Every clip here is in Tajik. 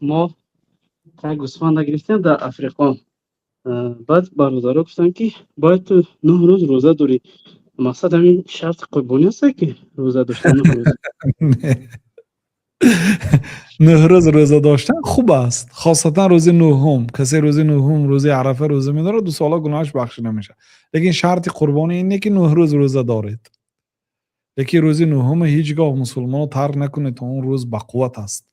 Мо як гӯсфанда гирифтем дар Африқо. Баъд бародаро гуфтанд, ки бояд ту 9 рӯз рӯза дорӣ. Мақсад, ҳамин шарти қурбонӣ аст, ки рӯза доштан 9 рӯз? 9 рӯз рӯза доштан хуб аст, хосатан рӯзи нӯҳум. Касе рӯзи нӯҳум, рӯзи Арафа рӯза медорад, 2 сола гуноҳаш бахшида мешавад. Лекин шарти қурбонӣ ин не, ки 9 рӯз рӯза доред. Лекин рӯзи нӯҳума ҳеҷ гоҳ мусулмонро тарк накунед, то он рӯз бақувват аст.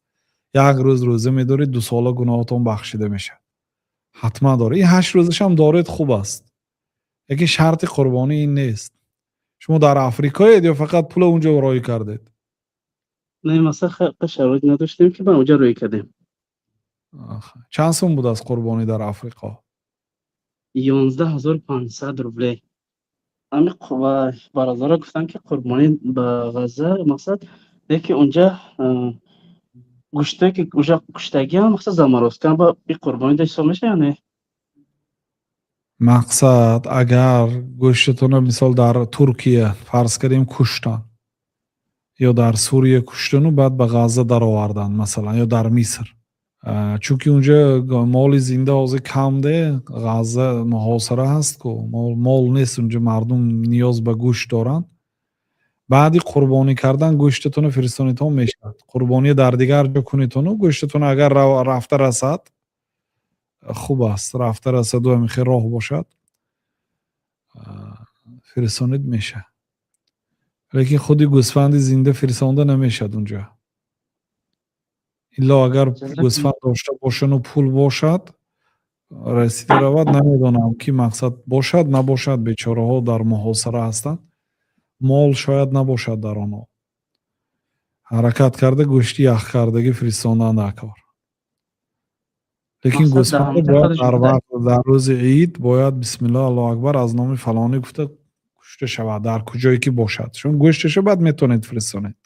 Як рӯз рӯза медоред, 2 сола гуноҳатон бахшида мешавад. Ҳатман доред. Ин 8 рӯзашам доред, хуб аст, лекин шарти қурбонӣ ин нест. Шумо дар Африкоед ё фақат пула унҷо роӣ кардед? Не, масалан, шароит надоштем, ки ба онҷа рӯй кардем. Чанд сум будааст қурбонӣ дар Африқо? 11 500 рублей. Ами бародаро гуфтанд, ки қурбонӣ ба Ғазза, мақсад, лекин унҷа гӯштое, ки уҷа куштагиам, мақсад, заморозка ба и қурбонӣ да ҳисоб мешавад ё не? Мақсад, агар гӯштатонро, мисол, дар Туркия, фарз кардем, куштанд ё дар Сурия куштану баъд ба Ғазза дароварданд, масалан, ё дар Миср, чунки унҷа моли зинда ҳозир кам де, Ғазза муҳосира ҳаст ку, мол нест унҷа, мардум ниёз ба гӯшт доранд. Баъди қурбонӣ кардан гӯштатонро фиристонитон мешавад. Қурбонӣ дар дигар ҷо кунитону гӯштатон агар рафта расад, хуб аст. Рафта расаду ҳамин хел роҳ бошад, фиристонид мешавад. Лекин худи гӯсфанди зинда фиристонда намешавад унҷа, илло агар гӯсфанд дошта бошану пул бошад, расида равад. Намедонам, ки мақсад бошад, набошад. Бечораҳо дар муҳосира ҳастанд, мол шояд набошад дар онҳо. Ҳаракат карда, гӯшти яхкардагӣ фиристондан дар кор. Лекин гӯсфанда бояд дар вақт, дар рӯзи ид, бояд «Бисмиллоҳ, Аллоҳу акбар, аз номи фалонӣ» гуфта кушта шавад, дар куҷое ки бошад. Шумо гӯшташа баъд метавонед фиристонед.